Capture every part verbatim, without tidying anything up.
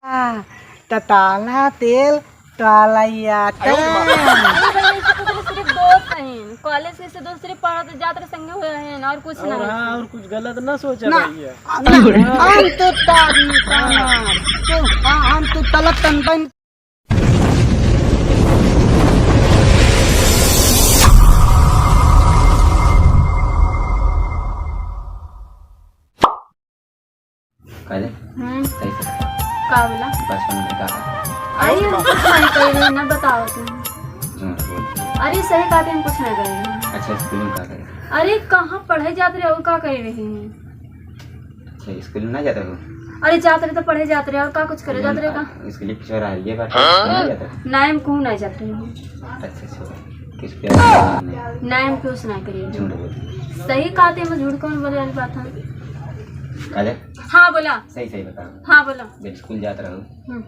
हाँ, त ताला तेल, ताला या अरे भैया, ऐसे तो सिर्फ दोस्त हैं। कॉलेज के से दोस्त सिर्फ पढ़त जात रहे, संगे हुए हैं और कुछ और नहीं। हाँ, और कुछ गलत ना सोचा ना, भैया। ना, हम तो तारी ताना, तो, हाँ, हम तो तलत तन बन काले? हम्म। सही से। का बोला? बचपन में का? अरे, हम कुछ नहीं कह रहे, ना बताओ तुम। झूठ बोल। अरे, सही कहा कि हम कुछ नहीं कह रहे। अच्छा, स्कूल में का करे? अरे, कहाँ पढ़े जात रहे और का कह रहे हैं? अच्छा, स्कूल में ना जाते हो? अरे, जात रहे तो पढ़े जात रहे और का कुछ करे जात रहे का? स्कूल की छोरा है, ये बात ना जाते हो? नहीं, हम कहूँ नहीं जात रहे। अच्छा, अच्छा। किस पे? नहीं, हम कुछ नहीं करिए। झूठ बोल। सही कहा थे, हम झूठ कौन बोले वाली बात है? काले? हाँ, बोला। सही, सही बताओ। हाँ, बोला। जब स्कूल जात रहो, हम्म।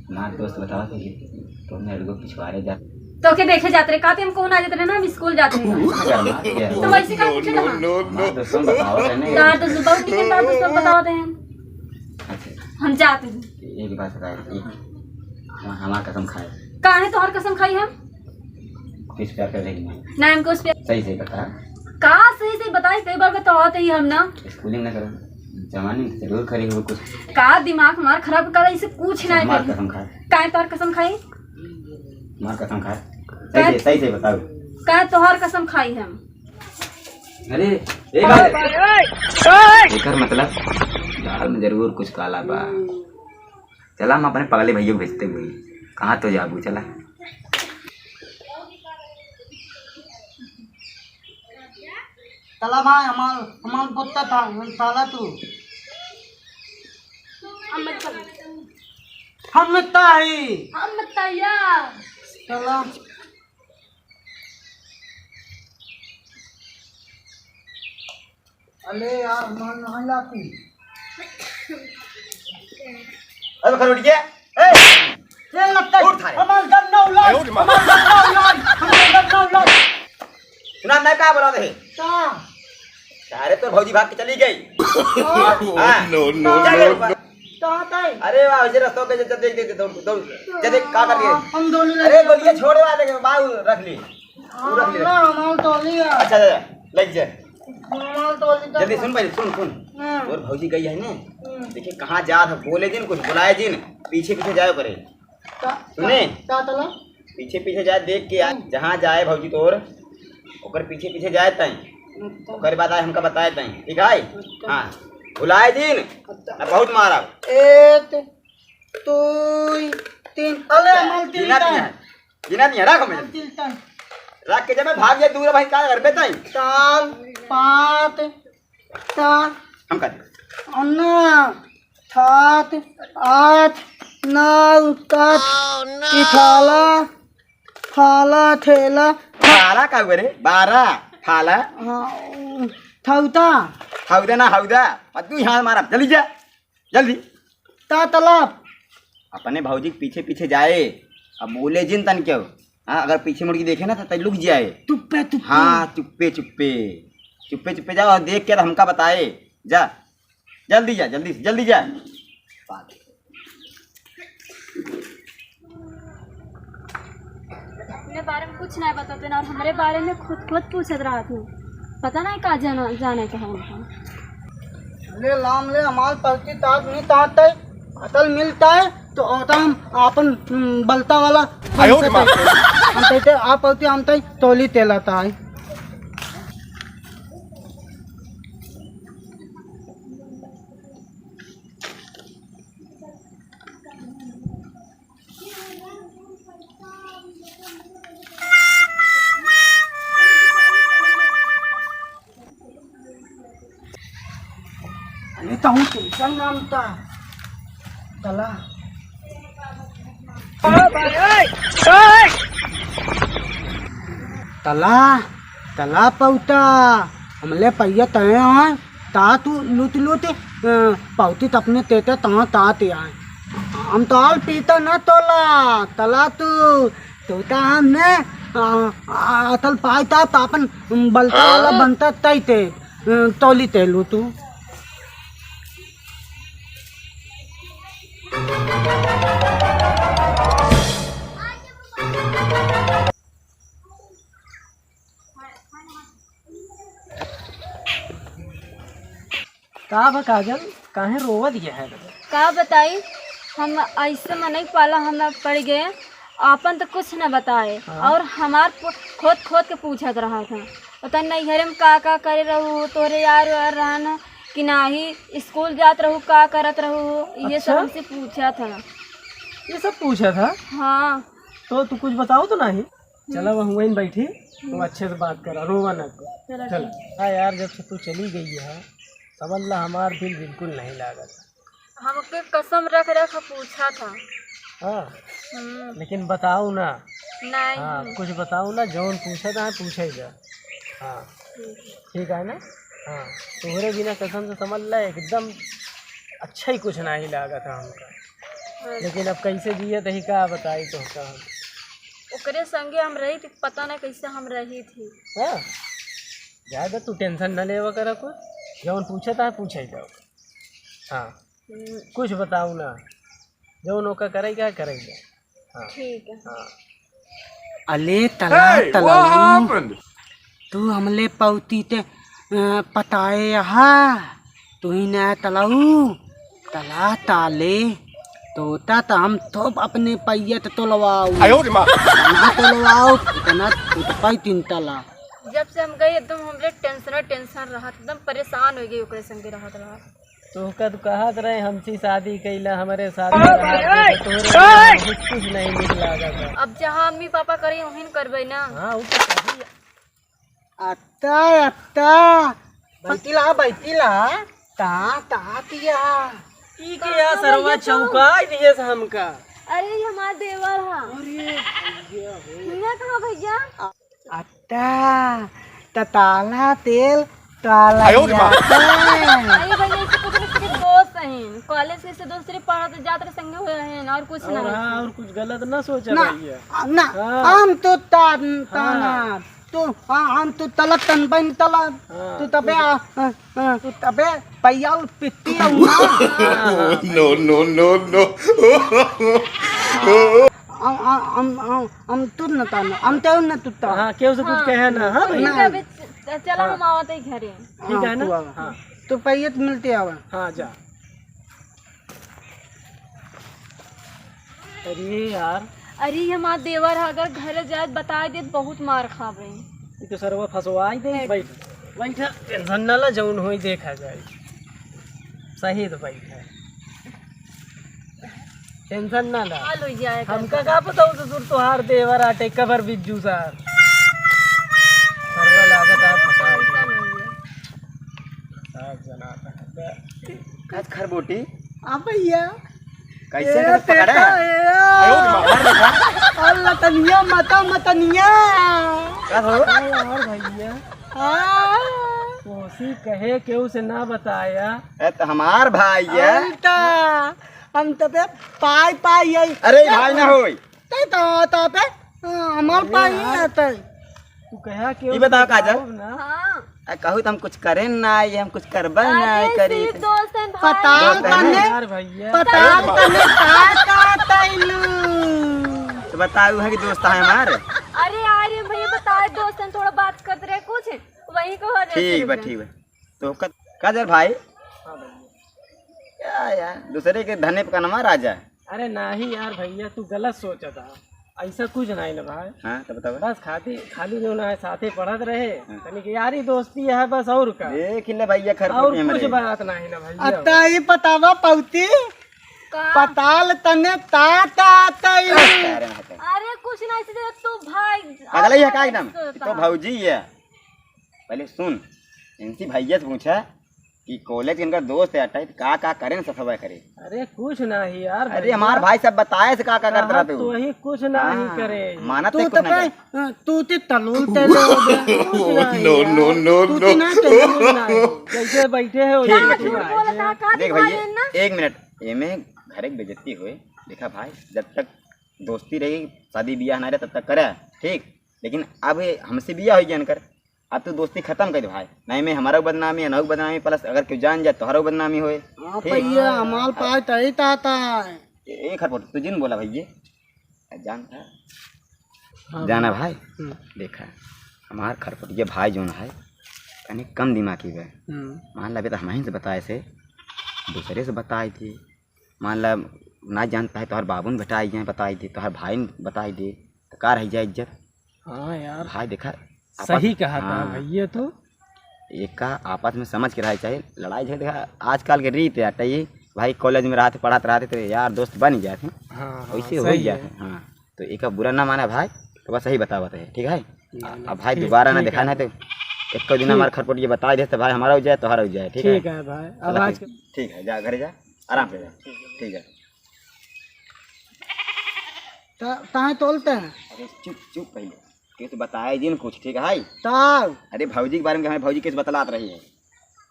हमार दोस्त बतावा कि तुमने लड़को पिछवाड़े जा। तो के देखे जात रहे, कहते हम कौन आ जात रहे ना, हम स्कूल जात रहे। अच्छा, हमार क्या? तो वैसे का पूछे ना? हमार दोस्त हम बतावा रहे ना। तार दोस्त बहुत ठीक है, तार दोस्त हम बतावा रहे हैं। अच्छा। हम जाते हैं। एक बात बताए, एक, हम, हमार कसम खाए। काहे तोहर कसम खाई हम? कुछ प्यार कर रही है। ना, हमको उस पे सही, सही बता। का सही, सही बताई, कई बार बतावत ही हम ना। स्कूलिंग ना करो, जवानी में जरूर करी हो कुछ। का दिमाग हमार खराब कर, इसे कुछ ना मार करी। कसम खा। काहे तोहर कसम खाई? मार कसम खा। का सही से, सही से बताओ। काहे तोहर कसम खाई हम? अरे, ए भाई। एकर मतलब दाल में जरूर कुछ काला बा। चला, हम अपने पगले भैया को भेजते हुए। कहाँ तो जाबू, चला। चला भाई, हमार, हमार कुत्ता था, साला तू। हम मत कर। हम मत ही। हम मत या। चला। अरे यार, हमार नहीं लाती। अरे खरोटिया, ए! ए, लगता है। उठ थारे। हमार गन्ना उलाई, हमार गन्ना उलाई, हमार गन्ना उलाई। सुना, मैं का बोला रहे? का? अरे, तोर भौजी भाग के चली गई। हाँ। No, no, चल no, ऊपर। no। कहाँ तई? अरे वाह, वैसे रस्तों पे जब देख, देख, दौड़, दौड़, जब देख, का कर रही है? हम दोनों अरे, लड़के गोलियां छोड़े वाले के, बाबू रख ली। तू रख ले। ना, हमार टोली है। अच्छा, अच्छा, लग जा। हमार टोली का जल्दी सुन पहले, सुन, सुन। हाँ। और भौजी गई है ने? हम्म। देखिए, कहाँ जा था, बोले जिन, कुछ बुलाए जिन, पीछे, पीछे जाए करे। का, सुने? का, का तला? पीछे, पीछे जाए, देख के आ, हम्म। जहाँ जाए भौजी तोर, ओकर पीछे, पीछे जाए तई। अच्छा। ओकर बाद आए, हमका बताए तई, ठीक है? अच्छा। हाँ, बुलाए जिन, अच्छा। अब बहुत मारा। एक, दो, तीन, अले, हमार तीन गिना तई। दिया। गिना नहीं है, रख हमें। हम तिलतन। रख के जब मैं भाग जाए दूर भाई, का घर पे ताई? चार, पाँच, चार। हम कर दे। अन्ना, सात, आठ, नौ, दस, इठाला, फाला, ठेला। फाला का हुआ रे? बारह, फाला। हाँ, थौता। हौदा ना, हौदा। और तू यहाँ मारा, जल्दी जा। जल्दी। ता तलाब। अपने भौजी के पीछे पीछे जाए, अब बोले जिन तन क्यों। हाँ, अगर पीछे मुड़ के देखे ना तो तै लुक जाए। चुप्पे, चुप्पे। हाँ, चुप्पे, चुप्पे। चुप्पे, चुप्पे जाओ और देख के तो हमका बताए। जा, जल्दी जा, जल्दी से, जल्दी जा। अपने बारे में कुछ नहीं बताते ना, और हमरे बारे में खुद, खुद पूछत रहत हैं। पता नहीं का जाना, जाने के है उनका। ले लाम ले, हमार पलटी तात नहीं तात है, असल मिलता है, तो होता हम आपन, हम्म, बलता वाला आयो रे माँ। हम कहते, आप पलटी हम तई तोली तेलाता है। अरे, तो हूँ टेंशन नाम ता। चला। तला, तला पौता, हमले पहिया तय हैं। ता तू लूट लूट, अ, पौती त अपने तेते तहाँ तात आए। हम तो आल पीता न तोला, तला तू, तोता हम ने, अ, अ, अतल पाई ता, त अपन बलता वाला बनता तई ते, अ, तोली ते लू तू। का बा काजल, काहे रोवत ये है? का बताई, हम ऐसे मनई पाला हम पड़ गए, आपन तो कुछ न बताए। हाँ। और हमार पु-, खोद खोद के पूछत रहा था, पता नैहरे में का का करे रहू, तोरे यार वार रहन कि नाही, स्कूल जात रहू, का करत रहू, ये सब अच्छा? हमसे पूछा था। ये सब पूछा था? हाँ। तो तू कुछ बताओ तो नाही। चला, हम्म। वह वहीं बैठी, तो हम्म। अच्छे से बात करा, रोवा ना तू। चला, चला। ठीक। हाँ यार, जब से तू चली गई है, समझ ला, हमार दिल बिल्कुल नहीं लागत। हमके कसम रख रख पूछा था। हाँ। हम्म। लेकिन बताओ ना। नहीं। हाँ, कुछ बताओ ना, जौन पूछा था, पूछे जा। हाँ। ठीक है। ठीक है ना? हाँ। तोहरे बिना कसम से समझ ला, एकदम अच्छा ही कुछ नहीं लागत है हमका। हाँ। लेकिन अब कैसे जियत ही, का बताई तोहका हम। ओकरे संगे हम रही थी, पता ना कैसे हम रही थी। हाँ, ज्यादा तू tension न लेवा करा कुछ, जौन पूछे ता पूछे जाओ। हाँ, हम्म। कुछ बताऊ ना, जौन ओका करे का करे जा। हाँ। ठीक है। हाँ। अले तला, hey, what तलाऊ, happened? तू हमले पौती ते, अ, पताए हा, तू ही ना तलाऊ, तला ताले, तोता त हम थोप अपने पैया त तोलवाऊ। आयो रे माँ। ना तोलवाऊ, इतना तू तो पाई तीन तला। जब से हम गई एकदम हमरे tension tension रहत, एकदम परेशान हो गई ओकरे संगे रहत रहत। तोहका तो कहत रहे, हमसे शादी कैला, हमरे साथ रहा, तोहरे बिना कुछ, कुछ नहीं नीक लागत है। अब जहाँ अम्मी पापा करे, वहीं न करबे ना। हाँ, वो तो सही है। अत्ता, अत्ता, बैठी ला, बैठी ला। ता, ता किया। ई का के या का सरवा भैया तू? चौकाई दिए से हमका। अरे, ये हमार देवर हा। अरे, भैया हो। भैया कहाँ भैया? अत्ता, त ताला तेल ताला आयो रे माँ। जाता है। अरे भैया, इसे कुछ नहीं, सिर्फ दोस्त हैं। कॉलेज के से दोस्त सिर्फ पढ़त जात रहे, संगे हुए हैं और कुछ और नहीं। हाँ, और कुछ गलत ना सोचा ना, भैया। ना, हाँ। हम तो ता-, हाँ। ताना, तू, हाँ, हम तो तला तन बन तला, हाँ। तू तबे, आ, आ, आ, तू तबे पैया पित्ती आऊ ना। No, no, no, no। आ, आ, हम, हम, हम तू न ताना, हम तेऊ न तू ता। हाँ, केहू से कुछ हाँ। कहे ना, हाँ भैया? ठीक है, अबे च-, चला हाँ। हम आवत है घरे। ठीक है ना? तू आवा। हाँ। तो पैया तो मिलते आवा। हाँ, जा। अरे यार। अरे, ये हमार देवर है, अगर घरे जाए, बताए दे, बहुत मार खावे। ये तो सरवा फंसवाई दे। बैठ। बैठ, बैठा, tension ना ला, जौन होई देखा जाए। सही तो बैठा। Tension ना ला। हाल हो जाए हमका का पता हो ससुर तोहार देवर आटे कबर बिज्जू सार। सरवा लागत है फंसा है। Tension हो गया। सास जनाता है। आज खरबोटी। आ भैया। कैसे ए, के पकड़े? तेता, ए, आयो, मार देखा। अल्लाह तनिया, मता मतनिया। का हो? अरे यार भैया। हाँ। कोसी कहे केहू से ना बताया। ए, तो हमार भाई है। हम ता, हम तो बे पाई पाई है। अरे, भाई ना होई। तै तो, तो बे, हाँ, हमार अरे पाई यार। है तै। तू कहा केहू ई बताओ, से काजल। बताओ ना। हाँ। आ, कहू तो हम कुछ करें ना, ये हम कुछ करबे ना अरे, करी। सिर्फ दोस्त हैं भाई। पताल दोस्त हैं तने, ना? यार भैया। पताल तने का का तैलू। तो बताऊ है कि दोस्त है हमारे। अरे यार, ये भैया बताए, दोस्त हैं, थोड़ा बात करते रहे कुछ, वही को हो जाए ठीक बा, फिर। ठीक बा। तो का, काजल भाई, हाँ भैया। क्या यार, दूसरे के धने पे कनमा राजा। अरे नाही यार भैया, तू गलत सोचत हा, ऐसा कुछ नाही ना भाई। हाँ, तो बतावा। बस खाती, खाली जो ना है, साथे पढ़त रहे, हाँ। तनी के यारी दोस्ती है बस, और का। देख ले भैया, खरपुट और में कुछ मरे। बात नाही ना भैया। अत्ता ही पतावा पौती, का? पताल तने ता ता तई। अरे कुछ नाही, सीधे तू भाई पगला ही है का एकदम? तो भौजी है। पहले सुन, इनसे भैया से पूछा कि कॉलेज के इनका दोस्त है, अट्ठाईस, का, का करें, सफाई करे। अरे कुछ नाही यार अरे भैया। हमार भाई सब बताए से का, का करत कहा रहते हो। तो ही कुछ नाही हाँ, करे। मानत तू है कुछ तो ना पे, करे। तू ती तलूल ते लो। कुछ नाही No, यार। No, no, तू no। ती ना ते कुछ नाही। जैसे बैठे हो, ठीक है, वैसे ठीक है। बैठे। बोला था, का देख दिखा भैया, लेना? एक मिनट, एमे घरे के बेइज्जती होए। देखा भाई, जब तक दोस्ती रही, शादी बियाह ना रहे, तब तक करे, ठीक। लेकिन अब हमसे बियाह हो गया इनकर, अब तू दोस्ती खत्म कर दे भाई, नहीं में हमारा बदनामी है, ना बदनामी, plus अगर कोई जान जाए, तोहरा बदनामी होए। हाँ ठीक। भैया, हमाल पाए तही ताता है। ए, एक हर तू जिन बोला भैया, जान था। हाँ जाना भाई। भाई, हम्म। देखा, हमार खरपटिया भाई जोन है, तनी कम दिमागी बा। हम्म। मान ला, अबे तो हमहीं से बताए से, दूसरे से बताए दे। मान ला, ना जानता है, तोहर बाबू ने बताई दे, बताई दे, तोहर भाई ने बताई दे, तो का रह जाए इज्जत? हाँ यार। भाई देखा, सही आपस, कहा था हाँ। भैया तो। एका आपस में समझ के रहे चाहिए। लड़ाई झगड़ा देखा, आजकल के रीत है, अटैये भाई कॉलेज में रहते, पढ़त रहते तो यार दोस्त बन जाते हैं। हाँ, हाँ, वैसे हो सही जाते है। हैं। हाँ, तो एका बुरा ना माना भाई, तो बस सही बतावत है, ठीक है? ना, अब ना, भाई ठीक, दोबारा ना ठीक देखा है। ना तो एक दिन हमार ठीक। खटपट ये बता दे तो भाई हमारा हो जाए, तोहरा हो जाए, ठीक है? ठीक है भाई, अब चला आज ठीक, ठीक है, जा घरे जा, आराम से जा, ठीक है। ता-, ताहे तोलते हैं? अरे चुप, चुप पहले। किस बताए जिन कुछ, ठीक है? ताव। अरे भौजी के बारे में, हमें भौजी किस बतलात रही है?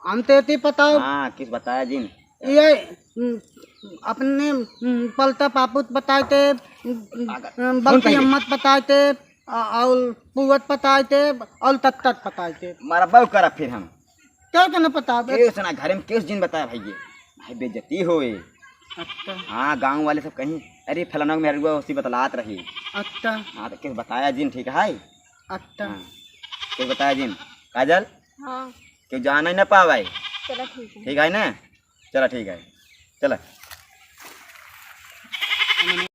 हम तो एती बताओ। हाँ, किस बताए जिन? ये, उम, अपने, उम, पलता पापुत बताए थे, उम, उम, पागल। उम, सुन बल्कि पहले। अम्मत बताए थे, अ-, और पुअत बताए थे, और तत्तत बताए थे। मारा बाऊ करा फिर हम। क्या के न पता बे? केहू से ना, घरे में केहू से जिन बताया भाई ये। भाई बेइज्जती होए। अच्छा। हाँ, गाँव वाले सब कहीं, "अरे फलाना के मेहरुआ उसी बतलात रही।" अच्छा। हाँ, तो केहू बताया जिन, ठीक है? अच्छा। हाँ, केहू बताया जिन। काजल? हाँ। केहू जाना ही ना पावे। चला ठीक है। ठीक है ना? चला ठीक है। चला।